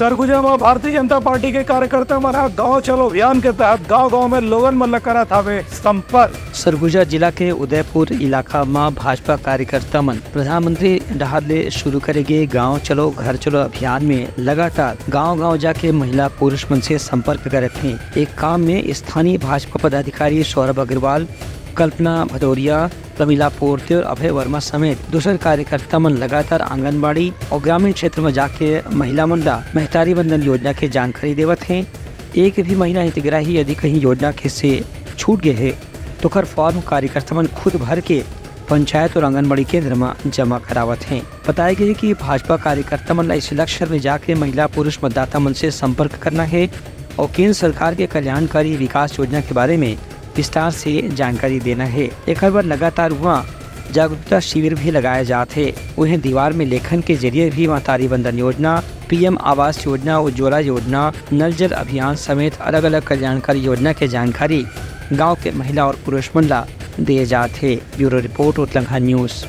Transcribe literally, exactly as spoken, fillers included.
सरगुजा म भारतीय जनता पार्टी के कार्यकर्ता मन ह गांव चलो अभियान के तहत गांव-गांव में लोगन मन ल करत हावे संपर्क। सरगुजा जिला के उदयपुर इलाका म भाजपा कार्यकर्ता मन प्रधानमंत्री डहार ले शुरू करे गे गांव चलो घर चलो अभियान में लगातार गांव-गांव जाके महिला पुरुष मन से संपर्क करत हें। एक काम में स्थानीय भाजपा पदाधिकारी सौरभ अग्रवाल, कल्पना भदौरिया, प्रमिला पोर्ते और अभय वर्मा समेत दूसर कार्यकर्ता मन लगातार आंगनबाड़ी और ग्रामीण क्षेत्र में जाके महिला मन ला महतारी वंदन योजना के जानकारी देवत हें। एक भी महिला हितग्राही यदि कहीं योजना के से छूट गए हे, तो ओकर फॉर्म कार्यकर्ता मन खुद भर के पंचायत और आंगनबाड़ी केंद्र में जमा करावत हें। बताया गया है कि भाजपा कार्यकर्ता मन ला इस लक्ष्य में जाके महिला पुरुष मतदाता मन से संपर्क करना है और केंद्र सरकार के कल्याणकारी विकास योजना के बारे में विस्तार से जानकारी देना है। एकर बर लगातार वहाँ जागरूकता शिविर भी लगाए जात हे। उहें दीवार में लेखन के जरिए भी महतारी वंदन योजना, पीएम आवास योजना, उज्ज्वला योजना, नल जल अभियान समेत अलग-अलग कल्याणकारी योजना के जानकारी गांव के महिला और पुरुष मन ला दिए जात हे। Bureau report, Utlangha news.